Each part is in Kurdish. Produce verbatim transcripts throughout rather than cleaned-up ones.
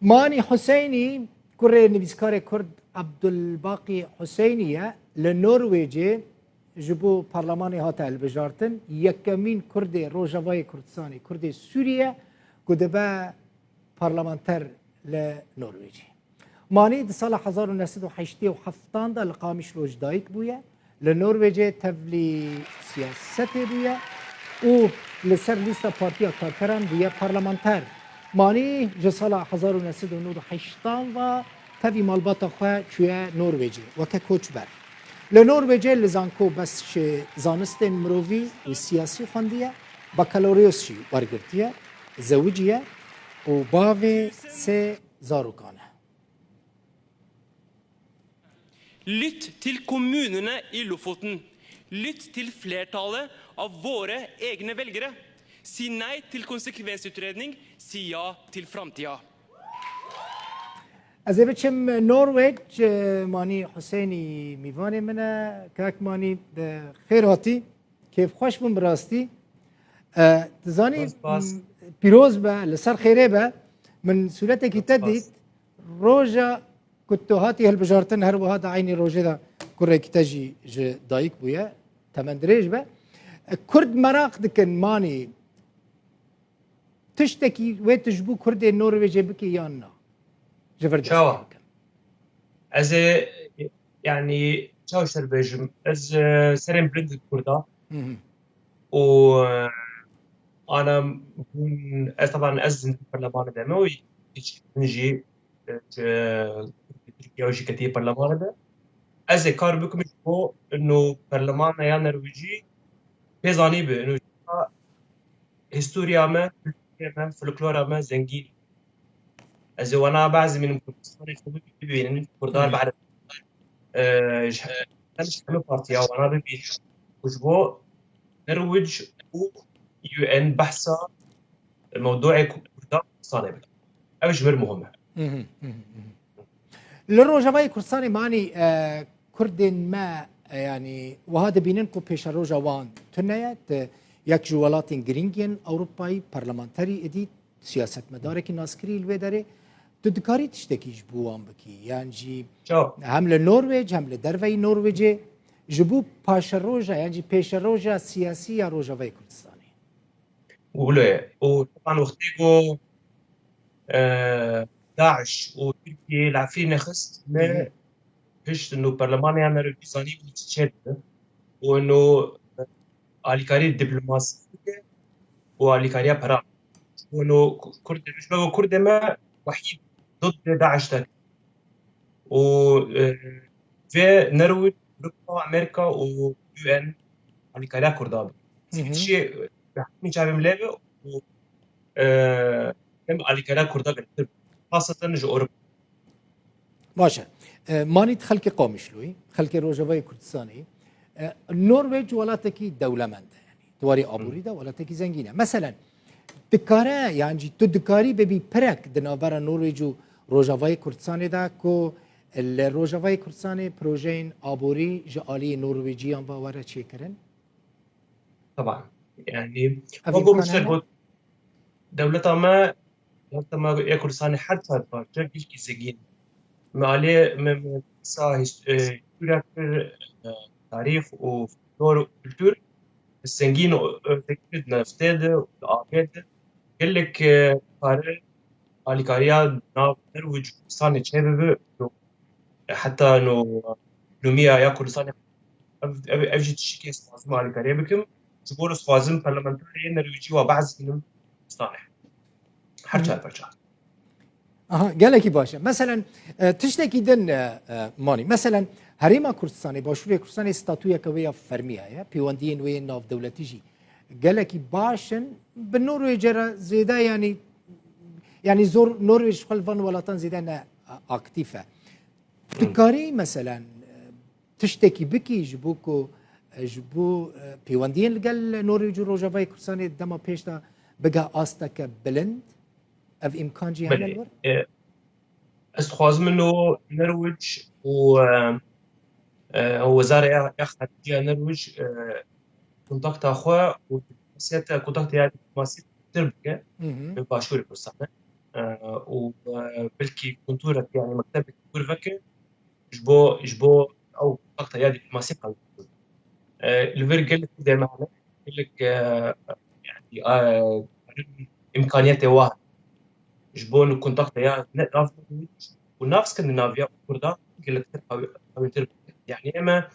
Manî Huseynî, kurê nivîskarê Kurd Abdulbaqî Huseynî ye. Li Norwêcê ji bo parlemanê hate hilbijartin. Yekemîn Kurdê Rojavayê Kurdistanê, Kurdê Sûrî ye ku dibe parlamenter li Norwêcê. Manî di sala hezar û neh sed û heştê û heft de li Qamişlo ji dayik bûye. Li Norwêcê tevlî siyasetê bûye û li ser lîsta Partiya Karkeran bûye parlamenter. Manî ji sala hezar û neh sed û nod û heşt ve tevî malbata xwe çûye Norwêcê weke koçber. Li Norwêcê li zanko beşê zanistên mirovî û siyasî xwendiye, bakaloryosa jî wergirtiye, zewiciye û bavê sê zarokan e. Lytt til kommunene i Lofoten. Lytt til flertallet av våre egne velgere. Si nei til konsekvensutredning, si ja til framtida. Ez ê biçim Norwêc, e, Manî Huseynî mîvanê min e. Kak Manî, bi xêr hatî. Kêfxweş bûm bi rastî. E, tu zanî, Spas, spas. M, pîroz be, li ser xêrê be. Min sûretekî te Spas. dît. Roja ku tu hatî hilbijartin, her wiha di eynî rojê de kurekî te jî ji dayik bûye. Temendirêj be. E, Kurd meraq dikin, Manî, tiştekî wê tu ji bo Kurdên Norwêcê bikî yan na? Ji vir dest Çawa? pê bikin. Ez ê, yanî, çawa ji te bêjim? Ez, e, serê min bilind li Kurda. Hı hı. Û, e, ana bûn, ez, taban ez li parlemanê de me û hiç min jî, e, ji Tirkiye û jî ketiye parlemanê de. Ez ê kar bikim ji bo ino parlemana ya Norwêcî pê zanî be, ino historiya me, kulturê me, folklora me zengîn. Ez ê wana biazimînim Kurdistanê xwe bibînin, Kurdan Hı. bi'erifin. E, ji, em ji hemî partiya wana bibînin. Ku ji bo Norwêc û U N behsa mewduê Kurdan Kurdistanê bikin. Ev ji vir muhim e. Hı hı, hı hı, hı hı. Li Rojavayê Kurdistanê Manî, e, Kurdên me, e, yanî wiha dibînin ku pêşeroja wan tune ye, di yek ji welatên girîng yên Ewropayî, parlamenterî êdî, siyasetmedarekî naskirî li wê derê. Tu dikarî tiştekî ji bo wan bikî? Yan jî Çawa? hem li Norwêc, hem li derveyî Norwêcê ji bo paşeroja, yan jî pêşeroja siyasî ya Rojavayê Kurdistanê? Wilo ye. Û teban wextê ku, e, DAIŞ û Tirkiye li Efrînê xist, me Hı hı. pişt ino perlemanê ya Norwêcî zanîbû çi çêdibe. Û ino, e, alîkarî diplomasî bike û alîkariya pera. Û ino Ku-, Kurdê, ji me ku Kurdê me wehî dot dê DAIŞ de. Û, e, vê Norwêc, Ewropa, Amerîka û U N alîkariya Kurda bike. Hı hı. Çi, e, hemî çavê min lê be û, e, em alîkariya Kurda girtir. Xaseten ji Ewropa. Baş e. E, Manî, tu xelkê Qamişloyî, xelkê Rojavayê Kurdistanê. E, Norwêc welatekî dewlemend e. Yanî, di warê Hı. aborî de welatekî zengîn e. Meselen, dikare, yan jî tu dikarî bibî pirek di navbera Norwêc û Rojavayê Kurdistanê de ku li Rojavayê Kurdistanê projeyên aborî ji aliyê Norwêciyan ve were çêkirin? Taban. Yanî, Ev wek îmkan hene? got, dewleta me, dewleta me ya Kurdistanê her çar parçe gişkî zengîn. Me alê, me, me sa his-, e, historia kir, e, tarîx û folklor û kultur zengîn û, e, zengîn di neftê de û di avê de. Gelek, e, kare alîkariya nav Norwêc û Kurdistanê çêbibe. Heta no, ekonomiya ya Kurdistanê, ev, ev, ev jî tiştekî ez dixwazim alîkariyê bikim. Ji bo ez dixwazim parlamenterê yên Norwêcî wa behs bikim Kurdistanê. Her Hı. çar parça. Aha, gelekî baş e. Meselen, e, tiştekî din, e, e, Manî. Meselen, Herêma Kurdistanê, Başûrê Kurdistanê statuyeke wê ya fermî heye. Pêwendiyên wê yên navdewletî jî gelekî baş in. Bi Norwêcê re zêde, yanî, yanî zor Norwêc ji xwe li van welatan zêde ne, e, aktîf e. Tu Hı. karî, meselen, e, tiştekî bikî ji bo ku, e, ji bo, e, pêwendiyên li gel Norwêc û Rojavayê Kurdistanê dema pêş de bige asteke bilind? Ev îmkan jî hene Belê. li wir? E, ez dixwazim ino Norwêc û, e, e, Wezara ya, ya Xarici ya Norwêc, e, kontakta xwe û diplomasiyete, kontakta ya diplomasî tir bike Hı hı. bi Başûrê Kurdistanê. e, û, e, belkî kontûrek, yanî mektebek kûr veke ji bo, ji bo ew kontakta ya dîplomasî qewî. E, li vir gelek Kurdê me hene, gelek, e, yanî, e, îmkaniyetê wa ji bo nu kontakta ya ne nav û nav Skandinaviya û Kurda gelektir qewî-, qewîtir bike. Yanî eme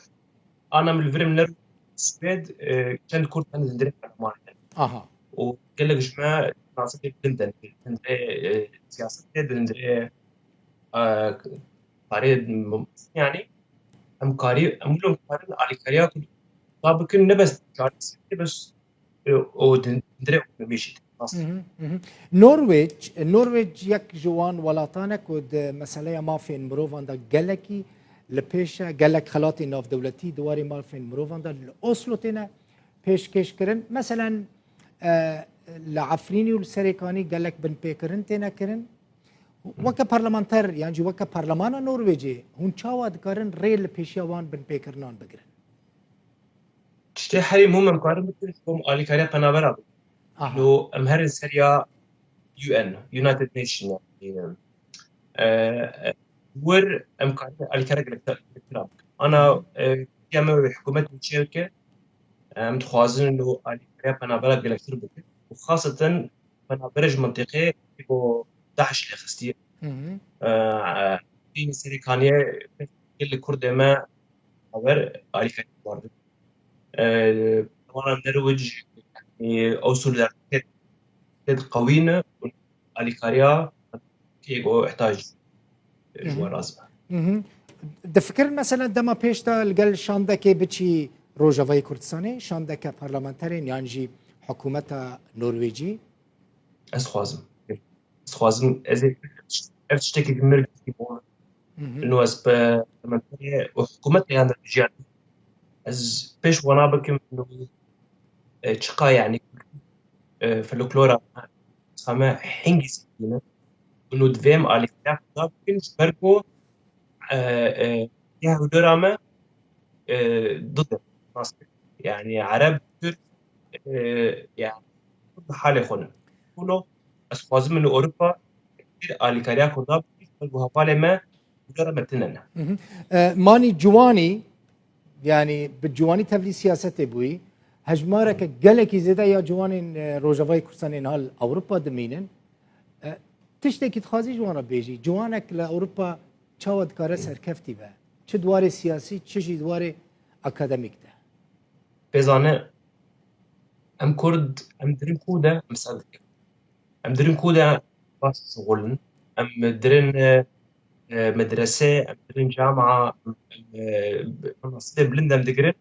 ana min li vir im ner Swêd, e, çend Kurd hene li hundirê bernameyan hene. Aha. Û gelek ji me nasibê bilind in, hundirê, e, siyasetê, di hundirê, e, karê, yanî em karî, em wilo karin alîkariya Kurda bikin, ne bes çareserî, bes, e, û di hundirê ekonomî jî. Hı hı, hı hı. Norwêc, Norwêc yek ji wan welatan e ku di meseleya mafên mirovan de gelekî li pêş e, gelek xelatê navdewletî di warê mafên mirovan de li Oslo têne pêşkêş kirin. Meselen, e, li Efrînî û li Serêkanî gelek binpêkirin têne kirin. Weke parlamenter, yan jî weke parlemana Norwêcê, hûn çawa dikarin rê li pêşiya wan binpêkirinan bigirin? Tiştê herî muhim em karin bikin, ji bo em alîkariya penabera bikin. Aha. Lo em herin seriya U N, United Nations, yanî, e, e, wir em karin alîkariya gelektir, gelektir bikin. Ana, e, ya me wê hikûmet çê bike, em dixwazin lo alîkariya penabera gelektir bikin. Û xaseten penabere ji mintîqê ku DAIŞ lê xistiye. Hı hı. E, e, Serêkaniyê gelê Kurdê me haber alîkarî xwardin. E, wana Norwêc, e, ew solidarîte tê qewî ne û alîkariya kê ku ihtiyac ji wan razî be. Hı hı. Difikirin mesela dema pêş de li gel şandekê biçî Rojavayê Kurdistanê, şandeke parlamenterên yan jî hikûmeta Norwêcî? Ez dixwazim. Ez dixwazim, ez ê ev tiştekî bi mir giştî bû. Hı hı. Ino ez bi parlamenterê û hikûmetê yan de bijiyam. Ez pêş wana bikim, ino, e, çiqa, yanî, e, folklora me, çiqa me hingî zengîn e. Ino divê em alîkariya xwe bikin, ji ber ku, e, e, ya hewlera me, e, dide. Yanî Ereb, Kurd, e, yanî Kurd li halê xwe ne. Kulo ez dixwazim min li Ewropa bir alîkariya Kurda bikim, ji ber ku hevalê me hewlera me tune ne. Hı hı. E, Manî ciwanî, yanî bi ciwanî tevlî siyasetê bûyî, hejmareke gelekî zêde ya ciwanên, e, Rojavayê Kurdistanê niha li Ewropa dimînin. E, tiştekî dixwazî ji wan re bêjî, ciwanek li Ewropa çawa dikare serkeftî be? Çi di warê siyasî, çi jî di warê akademîk de? Pêzane, em Kurd, em dirin ku de em ser dikin. Em dirin ku de baş dişuxulin. Em dirin, e, e, medrese, em dirin camia, em, e, em nasibê bilind em digirin.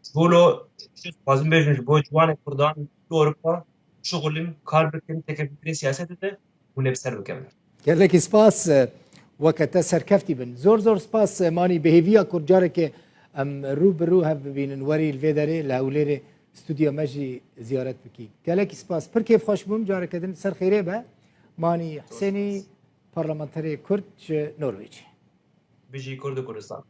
Ji bo lo, dixwazim bêjim, ji bo ciwanên Kurdan li Ewropa bişuxulin, kar bikin, têkevin binê siyasetê de hûn ê bi ser bikevin. Gelekî spas, e, weke te serkeftî bin. Zor zor spas, e, Manî, bi hêviya ku careke em rû bi rû hev bibînin, werî li vê derê li Hewlêrê stûdyoya me jî ziyaret bikî. Gelekî spas. Pir kêfxweş bûm, careke din ser xêrê be. Manî Hisênî, parlamenterê Kurd ji Norwêcê. Bijî Kurd û Kurdistan.